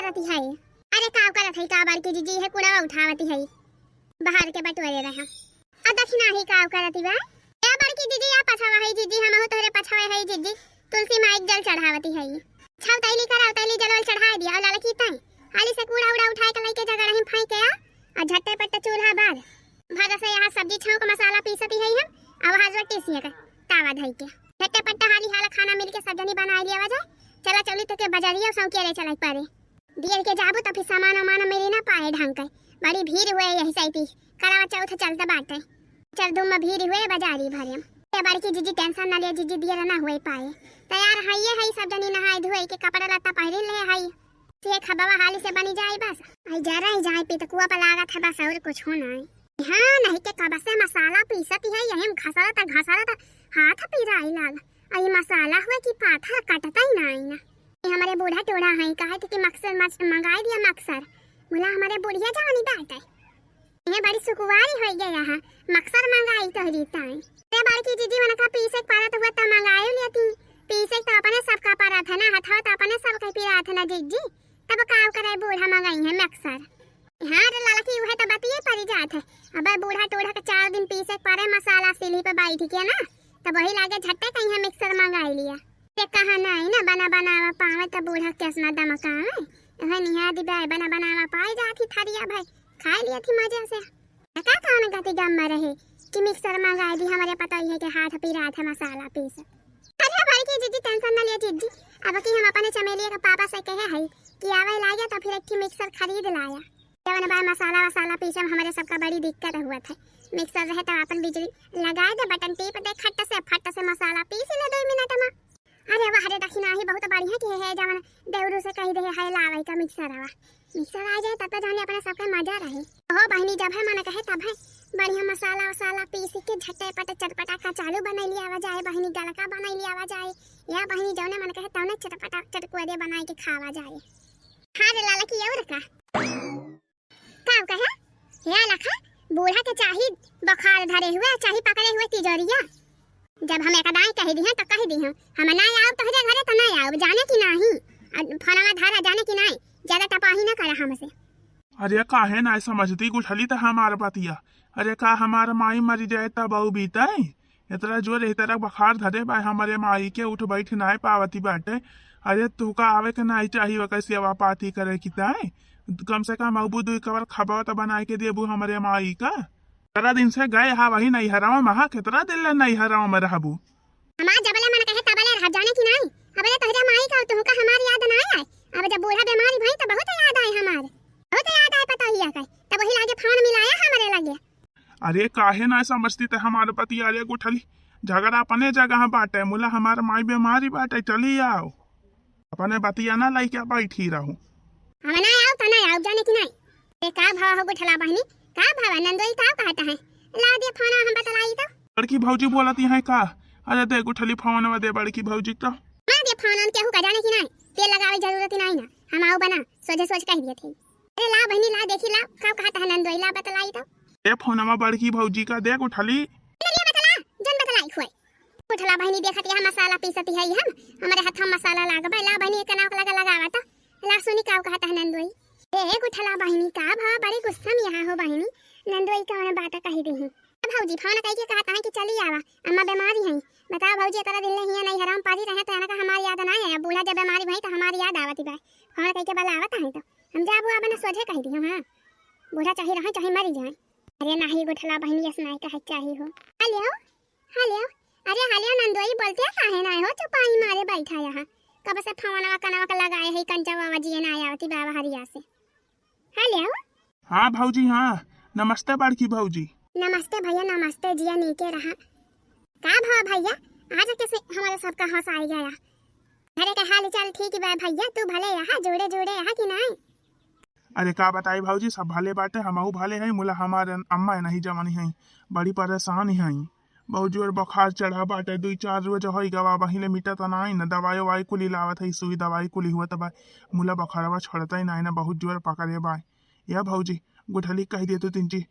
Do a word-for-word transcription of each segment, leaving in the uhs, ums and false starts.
करती है। अरे का करत है, का बड़की जीजी है, कूड़ा उठावती है, बाहर के बटोरे रहा। अब दखिना ही का करती बा। ए बड़की जीजी, या पछवा है जीजी, हमहू तोहरे पछवा है जीजी। तुलसी माई के जल चढ़ावती है। छाव तैली कराव, तैली जलवल चढ़ाए दिया, और ललकी ताई हाली से कूड़ा उड़ा उठाए के लइके जगह रही फेंक के आ, और झट्टे पट्टे चूल्हा बार। भर से यहाँ सब्जी छौंक मसाला पीसती है हम, और वहाँ जो टीसी है तावा धई के। झट्टे पट्टे हाली हाला खाना मिल के सब जनी बनाए लिया जाए। चला चली तो के बजारिया सौंकिया ले चला पारे। दियर के जाबू तो फिर सामान उमान मिली ना पाए ढंग के। बड़ी भीड़ हुए यही साइती। करवा चौथ चलते बाटे। चल धूम में भीड़ हुए बजारी भरे। ए बड़की जीजी टेंशन ना ले जीजी, दियर ना हुए पाए। तैयार है ये है सब जनी नहाए धोए के कपड़ा लत्ता पहरे ले है। से खबवा हाली से बनी जाए बस। आई जा रही जाए पे तो कुआ पर लागत है बस और कुछ होना है। हाँ नहीं के कब से मसाला पीसती है यही में घसरत घसरत हाथ पिराई लाग। आई मसाला हुए कि पाथर कटता ही ना आई ना। ये हमरे बूढ़ा टूढ़ा है, कहे थे कि मक्सर मच-, मंगाई दिया मक्सर। बोला हमरे बुढ़िया जवानी बाटे। ये बड़ी सुकुवारी होई गया है, मक्सर मंगाई तोहरी ताई। ते बड़की जीजी उनका पीसे के परत हुआ त मंगाई लेती। पीसे के तो अपने सबका परत है ना, हथवा तो अपने सबके पिरात है ना जीजी। तब का करे बूढ़ा मंगाई है मक्सर। हाँ रे ललकी, उहे तो बतिये परी जात है। अब बूढ़ा टूढ़ा के चार दिन पीसे के परे मसाला सिलही पे बैठ के ना, तब वही लागे झट्टे कहीं हम मिक्सर मंगाई लिया। ते कहा नहीं ना बना बनावा पावे तो बूढ़ा कैसना दमकावे। वह निहा दी भाई बना बनावा पाई जात ही थरिया भाई, खाए लिया थी मजे से। का कौन गति गम में रहे कि मिक्सर मंगाई दी, हमरे पता ही है कि हाथ पिरात है मसाला पीस। अरे बड़की जीजी टेंशन ना लिया जीजी, अब की हम अपने चमेलिया के पापा से कहे है कि आवे लागे तो फिर एक ठे मिक्सर खरीद लाया। जवन बा मसाला वसाला पीसे में हमरे सबका बड़ी दिक्कत हुआ था। मिक्सर रहे तो अपन बिजली लगाए दे, बटन टीप दे, खट से फट से मसाला पीस ले दो मिनट में। अरे वाह रे दखिना ही बहुत बढ़िया की है जवन देवरू से कही दे है लावे का मिक्सर आवा। मिक्सर आ जाए तब तो जाने अपने सबका मजा रहे। ओहो बहिनी जब है मन कहे तब है बढ़िया मसाला वसाला पीस के झट्टे पटे चटपटा का चालू बनाई लिया आवा जाए बहिनी, गलका बनाई लिया आवा जाए या बहिनी जौने मन कहे तौने चटपटा चटकुआ दे बनाए के खावा जाए। हाँ रे लाला की और का? का कहे? हे लखा, बूढ़ा के चाही बुखार धरे हुए, चाही पकड़े हुए तिजोरिया। जब हम एक दाई कह दी हैं तो कह दी हैं, हम ना आउब तोहरे घरे तो ना आउब, जाने की नाही। आ फोनवा धरा जाने की नाही, ज्यादा टपाही ना करा हमसे। अरे काहे ना समझती गुठली त हमार बतिया। अरे का हमार माई मरी जाए तब आउ बीते? इतना जोर इतना बुखार धरे बा हमरे माई के, उठ बैठ नाय पावती बाटे। अरे तू का आवे के नाय चाहिए ओकर सेवा पाती करे की ताय? कम से कम अबू दुई कवर खबा त बनाए के देबू हमरे माई का। तेरह दिन से गए हा वही नैहरवा में, हा कितना दिन ले नैहरवा में रहबू? हमार जबले मन कहे तबले रह जाने की नाय। अबले तोहरे माई का तुहका हमार याद ना आए। अब जब बूढ़ा बीमारी भई तो बहुत याद आए हमार, बहुत याद आए पतोहिया का। तब वही लागे फोन मिलाया हमरे लगे। अरे काहे ना समझती ते हमार बतिया रे गुठली, झगड़ा अपने जगह बाटे, मुला हमार माई बीमारी बाटे, चली आओ। अपने बतिया ना लइके बैठी रहू। हम ना आउब त ना आउब जाने की नाय। ए का भवा हो गुठला बहिनी, का भवा नंदोई का कहत है? ला दे फोन हम बतलाई तो। बड़की भौजी बोलती है का? अरे दे गुठली फोनवा दे बड़की भौजी का। ना दे फोन हम केहू का जाने की नाय, तेल लगावे जरूरत ही नाय ना। हम आउ बना सोझे सोझ कह दिए थे। अरे ला बहिनी ला देखी ला का कहत है नंदोई ला बतलाई तो। ए फोनवा बड़की भौजी का दे गुठली। अरे बतला, जन बतलाई खोए। उठला बहिनी देखत यहाँ मसाला पीसती है हम, हमरे हाथ में मसाला लाग बा। ला बहिनी एक नाक लगा लगावा तो। ला सुनी का कहत है नंदोई। ए उठला बहिनी का भवा बड़ी गुस्सा में यहाँ हो बहिनी, नंदोई कौन बात कही दी है? भौजी फोन कई के कहत है कि चली आवा, अम्मा बीमारी है। बताओ भौजी इतना दिन ले हिया नहीं हराम पारी रहे तो इनका हमार याद ना आया, बूढ़ा जब बीमारी भई तो हमार याद आवती बा। फोन कई के बुलावत है तो हम जाबू आबे ना सोझे कह दी हूँ। हाँ बूढ़ा चाहे रहे चाहे मरी जाए। अरे नाही गुठला बहिनी ऐसा नहीं कहे चाही हो। हेलो। हेलो। अरे हेलो नंदोई बोलते काहे ना हो चुपाई मारे बैठा यहाँ। कब से फोनवा कनवा के लगाए है कंचवा जी ना आवती बाबा हरिया से। हेलो। हाँ भौजी हाँ। नमस्ते बड़की भौजी। नमस्ते भैया नमस्ते जिया नीके रहा। का भवा भैया आज कैसे हमारे सबका हंस आई गया। घरे के हाल चाल ठीक बा भैया तू भले यहाँ जुड़े जुड़े यहाँ कि नहीं। अरे का बताई भौजी, सब भले बाटे, हमहू भले हई, मुला हमार अम्मा नहीं जवानी हई, बड़ी परेशान हई, बहुत जोर बुखार चढ़ा बाटे, दुई चार रोज होई गवा, वहिले मिटत नाई न, दवाई ववाई कुली लावत हई, सुई दवाई कुली हुआ तब मुला बुखारवा छोड़ता ही नाई न, बहुत जोर पकड़े बा। या भौजी, गुठली कह दे तू तीन चीज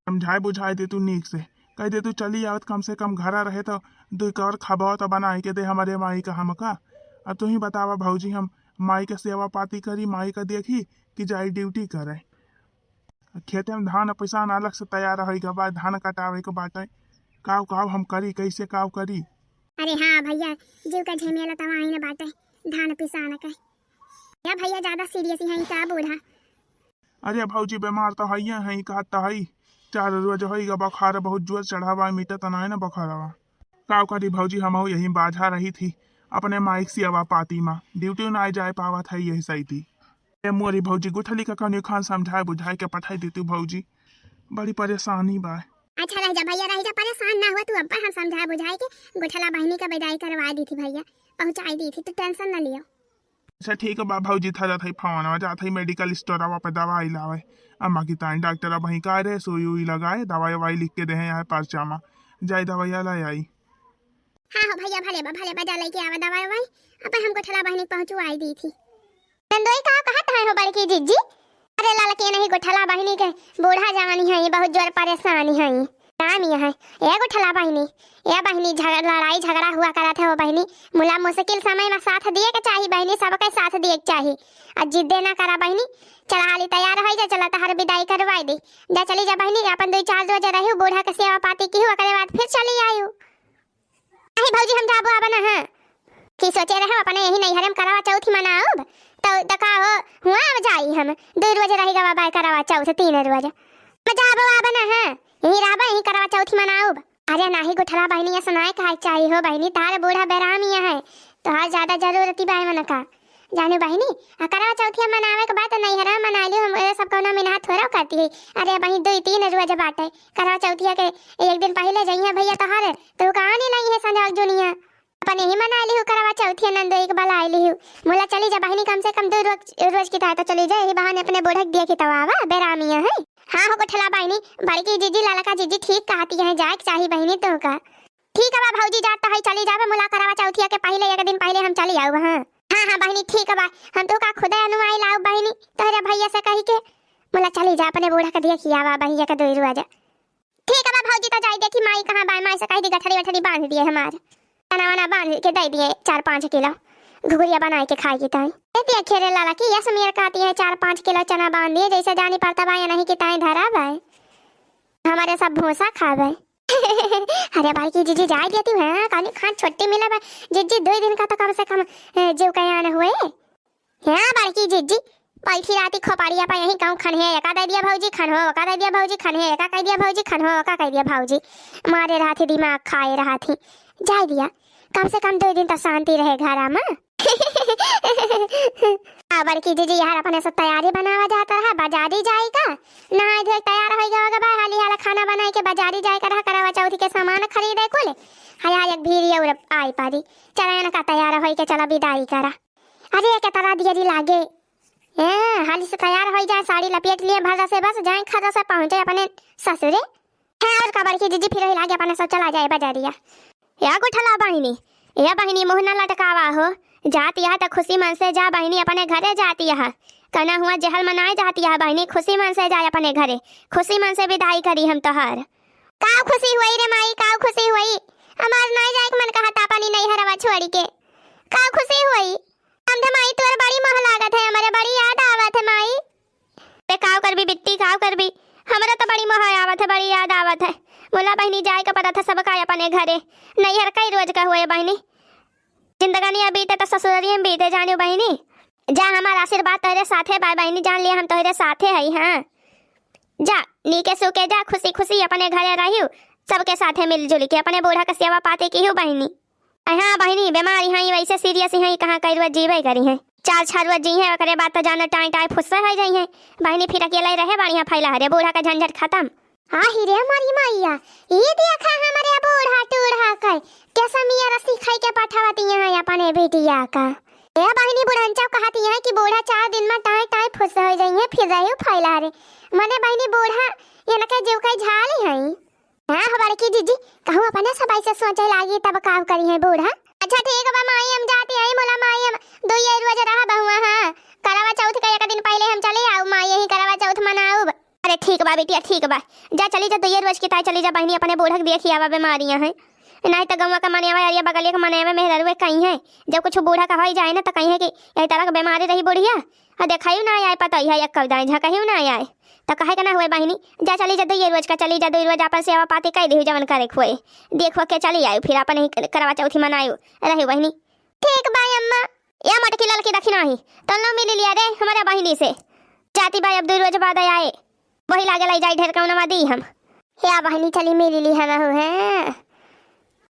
समझाए बुझाए दे तू नीक से, कह दे तू चली आवत, कम से कम घरा रहे तो दुई कवर खबा तो बनाए के दे हमरे माई का हमका। अब तू ही बतावा भौजी, हम माई के सेवा पाती करी, माई का देखी कि जाई ड्यूटी करे। खेते में धान पिसान अलग से तैयार होई के बाद धान कटावे के बाटे। काव काव हम करी, कैसे काव करी? अरे हाँ भैया, जीव का झमेला तवा ही न बाटे, धान पिसान के। या भैया ज्यादा सीरियस ही हैं का बूढ़ा? अरे भौजी, बीमार तो हइये हैं, कहत तो हई, चार रोज होई गा बुखार बहुत जोर चढ़ावा, मिटत नाय ना बुखारवा। काव करी भौजी, हमहू यही बाझा रही थी, अपने माइक से आवा पाती माँ, ड्यूटी ना जाए पावत है यही सही थी। ए मोरी भौजी, गुठली का कनियो खान समझाए बुझाए के पठाई देती भौजी, बड़ी परेशानी बा। अच्छा रह जा भैया, रह जा, परेशान ना हुआ तू, अब्बा हम समझाए बुझाए के गुठला बहिनी का विदाई करवा दी थी भैया, पहुँचाई दी थी, तू टेंशन ना लियो। अच्छा ठीक बा भौजी, था जात हई फोनवा, जात हई मेडिकल स्टोरवा पे दवाई लावे। अम्मा की ताई डॉक्टर अब वहीं का रहे, सुई उई लगाए, दवाई ववाई लिख के देहे यहाँ पर्चा मा, जाई दवाइया ला आई। हाँ हो भैया, भले बा, भले बा, जा लेके आवा दवाई ववाई। अब हम गुठला बहिनी पहुँचवाई दी थी। नंदोई का कहत है हो बड़की जिज्जी? अरे ललकी नहीं गुठला बहिनी के बूढ़ा जवानी है, बहुत जोर परेशानी है। राम ये है, ए गुठला बहिनी, ए बहिनी, झगड़, लड़ाई झगड़ा हुआ करत है हो बहिनी, मुला मुश्किल समय में साथ दिए के चाही बहिनी, सबके साथ दिए के चाही। आ जिद्दे ना करा बहिनी, चला हाली तैयार होई जा, चला तहार विदाई करवाई दे। जा चली जा बहिनी, अपन दो चार रोज रही, बूढ़ा के सेवा पाती की, ओकरे बाद फिर चली आयु। अरे भौजी, हम जाबो आबे ना, हाँ। की सोचे रहे अपने यही नैहरे में करवा चौथ ही मनाउब, तो, तो का हो, हुआ अब जाई हम, दो रोज रही गवा बाय करवा चौथ, तीन रोज। हम जाबो आबे ना, हाँ। यही रहबे, यही करवा चौथ ही मनाउब। अरे नाही गुठला बहिनी, ऐसा नाय कहे चाही हो बहिनी, तार बूढ़ा बेरामी है, तोहार ज्यादा जरूरत ही बाय मन का। जानू बहिनी, आ करवा चौथिया मनावे के बाद नैहरा मना लियो, हम ये सब कौनो मिनहा थोड़ा करती है। अरे बहिनी, दो तीन रोज बाटे, करवा चौथिया के एक दिन पहिले जइहे भैया तोहरे, तो कहाँ नहीं लगी है संजोग जुनिया। अपन यही मना लिहू करवा चौथिया नंदोई के बलाई लिहू। मुला चली जा बहिनी, कम से कम दो रोज, रोज की ताय तो चली जा, यही बहाने अपने बूढ़ा के दिया खितवावा, बेरामिया है। हाँ हो गुठला बहिनी, बड़की जीजी, ललका जीजी ठीक कहती है, जाए के चाही बहिनी तो का। ठीक बा भौजी, जात तो है, चली जाबे, मुला करवा चौथिया के पहिले, एक दिन पहिले हम चली आऊ, हाँ। हाँ, हाँ बहिनी, ठीक बा, हम तो का खुदे अनुआई लाऊ बहिनी, तोहरे भैया से कही के। मुला चली जा, अपने बूढ़ा के दिया खियावा बहिया के दो रोज। ठीक बा भौजी, तो जाई देखी माई कहाँ बा, माई से कह दी गठरी वठरी बांध दिए हमार, चना वना बांध के दे दिए चार पाँच किलो, घुघुरिया बनाए के खाए की ताई। ए दिया खेरे लाला की यस मेर कहती है, चार पाँच किलो चना बांध दिए, जैसे जानी पड़ता बा या नहीं कि ताई धरा बा, हमारे सब भूसा खाबे। अरे बड़की जीजी, जाए देती है, कानी खान छुट्टी मिला बा जीजी, दो दिन का तो कम से कम, ए, जीव कयान हुए। हाँ बड़की जीजी, बैठी रहती खोपड़िया पर, यही कहूँ खनहे एका दे दिया भौजी, खनहो ओका दे दिया भौजी, खनहे एका कह दिया भौजी, खनहो ओका कह दिया भौजी, मारे रहती दिमाग खाए रहती। जाए दिया, कम से कम दो दिन तो शांति रहे घरा में। आ बड़की जीजी यार, अपने सब तैयारी बनावा जात रहा, बाजारी जाए का, नहाए धोए तैयार होई गवा के बा, हाली हाला खाना बनाए के बाजारी जाए का रहा, करवा चौथ के सामान खरीदे कुल, हाय हाय एक भीड़ और आई पारी, चला इनका तैयार होई के चला विदाई करा। अरे, के तरह दियरी लागे। ए, हाली से तैयार होई जाए, साड़ी लपेट लिए भर से, बस जाए खर से पहुँचे अपने ससुरे। है और का बड़की जीजी, फिर वही लागे अपने सब चला जाए बजरिया। या गुठला बहिनी, या बहिनी मुँह न लटकावा हो, जात यह त खुशी मन से जा बहिनी, अपने घरे जात यह। कना हुआ जहल मनाए जात यह बहिनी, खुशी मन से जाए अपने घरे, खुशी मन से विदाई करी हम तोहार। काव खुशी हुई रे माई, काव खुशी हुई, हमार नाई जाए के मन कहता अपनी नैहरवा छोड़ी के। काव खुशी हुई, समझ माई, तोर बड़ी मोह लागत है, हमरे बड़ी याद आवत है माई। बे काव करबी बिट्टी, काव करबी, हमरो तो बड़ी मोह आवत है, बड़ी याद आवत है। मुला बहिनी जाए के पड़त है सबका अपने घरे, नैहर कई रोज का हुए बहिनी। जिंदगानी अब बीते तो ससुररिये में बीते जानियो बहिनी। जा हमार आशीर्वाद तोहरे साथे बा बहिनी, जान लिया हम तोहरे साथे हई, हाँ। जा, नीके सुके जा, खुशी खुशी अपने घरे रहियो, सबके साथे मिलजुल के अपने बूढ़ा के सेवा पाती किहियो बहिनी। अरे हाँ बहिनी, बीमारी हैं, वैसे सीरियस हैं, कहाँ कई रोज जीवे करी हैं, चार छह रोज जी हैं, ओकरे बाद तो जानो टाई टाई फुस्से हो जाई हैं। बहिनी फिर अकेले रहे बढ़िया फैला हरे, बूढ़ा का झंझट खत्म। आही रे मोरी मैया, ई देखा हमरे बूढ़ा टूढ़ा के, के समिया रस्सी खाई के पठावती यहाँ अपने बिटिया का। ए बहिनी बुढ़नचा कहती हैं कि बूढ़ा चार दिन में टाई टाई फुस्से हो जाई हैं, फिर रही फैला रे। मने बहिनी बूढ़ा इनके जीव के झाली हैं। हाँ, हो बड़की जीजी, कहूँ अपने सब ऐसे सोचे लागी तब काव करी है बूढ़ा। अच्छा ठीक बा माई, हम जाती हैं, मोला माई हम दुइये रोज रहा बहुआ, हाँ। करवा चौथ का एक दिन पहले हम चले आऊ माई, यही करवा चौथ मनाऊब। अरे ठीक बा बिटिया, ठीक बा, जा चली जा, दुइये रोज की ताई चली जा बहिनी, अपने बूढ़ा के देखी आवा, बीमारियाँ हैं। नाहीं त गउँवा का मनई आवे, अरिया बगलिया का मनई आवे, मेहररुए कहिहैं, जब कुछ बूढ़ा का होइ जाए ना त कहिहैं कि यही तरह के बेमारी रही बुढ़िया, अउर देखइउ ना आए, पतोहिया एक्कउ दाईं झकहिउ ना आए। त कहे के ना हुए बहिनी, जा चली जा दुइ रोज का, चली जा दुइ रोज आपन सेवा पाती कइ दिहु जवन करे के हुए। देखो के चली आयु, फिर आपन ही करवा चौथी मनायु, रहिउ बहिनी। ठीक बा अम्मा। या मोटकी ललकी देखी नाही, तोन लो मिलि लिया रे हमरे बहिनी से। जाती बा अब दुइ रोज बाद आए, वही लागे लाई जाई ढेर कउनवा दी हम। या बहिनी चली मिलि ली हमहू, हैं?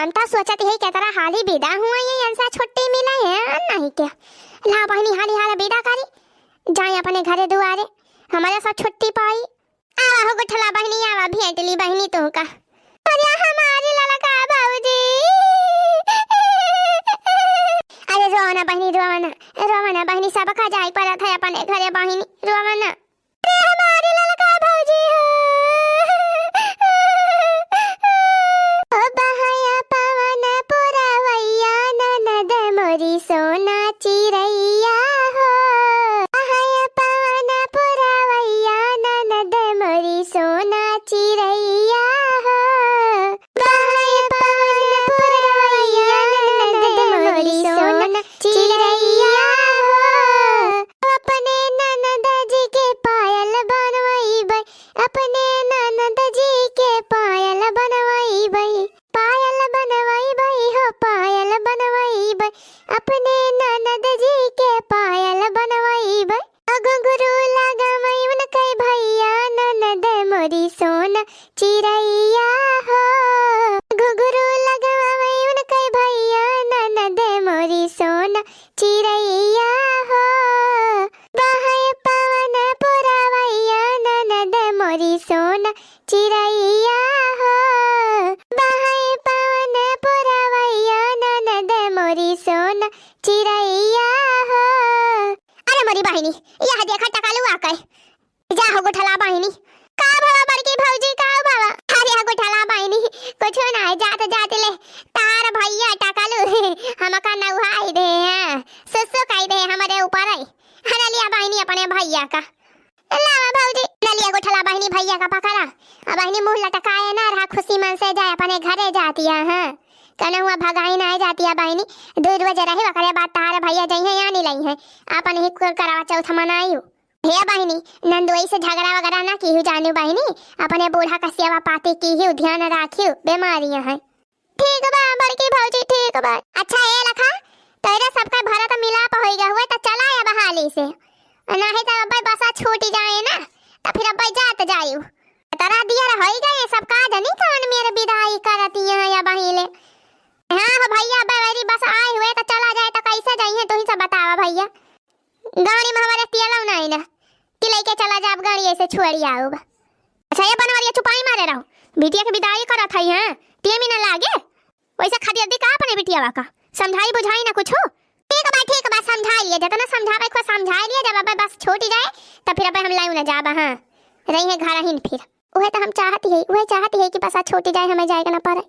हम त सोचत ही केतरा हाली बिदा हुआ ये, इनसे छुट्टी मिला है, नहीं के। ला बहिनी हाली हाल बिदा करी, जाए अपने घरे दुआरे, हमरे सब छुट्टी पाई। आवा हो गुठला बहिनी, आवा भेंट ली बहिनी तुहका। अरे हमारी ललका भौजी। अरे रोवा ना बहिनी, रोवा ना, रोवा ना बहिनी, सबका जाए परत है अपने घरे बहिनी, रोवा ना। अरे हमारी ललका भौजी हो। ओ बहया पवन पुरवैया ननद मोरी सोना चिरैया हो। बहया पवन पुरवैया ननद मोरी सोना चिरैया हो। बहया पवन पुरवैया ननद मोरी सोना चिरैया हो। अपने ननद जी के पायल बनवइबै, अपने ननद जी के पायल बनवइबै, पायल बनवइबै हो, पायल बनवइबै, अपने ननद जी के पायल बनवइबै। घुंघरू लगवै उनकै भैया ननद मोरी सोना चिरैया हो। घुंघरू लगवै उनकै भैया ननद मोरी सोना चिरैया हो। बहै पवन पुरवैया ननद मोरी सोना चिरैया हो। बहै पवन पुरवैया ननद मोरी सोना चिरैया हो। अरे मोरी बहिनी, यह देखा टकलुआ कै। जा हो गुठला बहिनी। का भवा बड़की भौजी, का भवा? अरे हो गुठला बहिनी, कुछ ना है, जात जात ले तार भैया टकलू हमका नउहाई दे हैं, सुसु कई दे हमरे ऊपर है। हरा लिया बहिनी अपने भैया का। लावा भौजी, न लिया गुठला बहिनी भैया का पकड़ा। अब बहिनी मुँह लटकाए ना रहा, खुशी मन से जाए अपने घरे जाती है, हाँ। कने हुआ भगाई ना जाती है बहिनी, दुइ रोज रही, ओकरे बाद तार भैया जइहैं, यहाँ नहीं लइहैं, अपन ही कुल करवा चौथ मनाई। हे बहिनी, नंदोई से झगड़ा वगैरह ना कीहू जानू बहिनी, अपने बूढ़ा का सेवा पाती कीहू, ध्यान राखियो, बेमारियां हैं। ठीक बा बड़की भौजी, ठीक बा। अच्छा ए लखा, तोरे सबका भरत मिलाप होई गए हुए त चला अब हाली से, नाहीं त अब्बे बसा छूटी जाए ना, त फिर अब्बे जात जायू। तरा दियर होई गए सब काज, नहीं कौन मेरे विदाई करती हैं या बहिले। हाँ हो भैया, अब्बे मेरी बस आए हुए त चला जाए त कैसे जाइए, तू ही सब बतावा भैया। गाड़ी में हमारे तेलौ नाहीं ना कि लइके चला जाब, गाड़ी ऐसे छोड़ी आउब। अच्छा ये बनवरिया चुपाई मारे रहो, बिटिया के विदाई करत हई हैं, टेम ही ना लागे। वैसे खदेड़ दी का अपने बिटियावा का, समझाई बुझाई ना कुछ। ठीक बा ठीक बा, समझाई लिया, जितना समझावे को समझाई लिया, जब अब्बे बस छूटी जाए तब फिर अब्बे हम लायू ना जाब। हाँ रही है घर ही फिर, उहे तो हम चाहती है, उहे चाहती है कि बस आ छूटी जाए, हमें जाए के ना पड़े।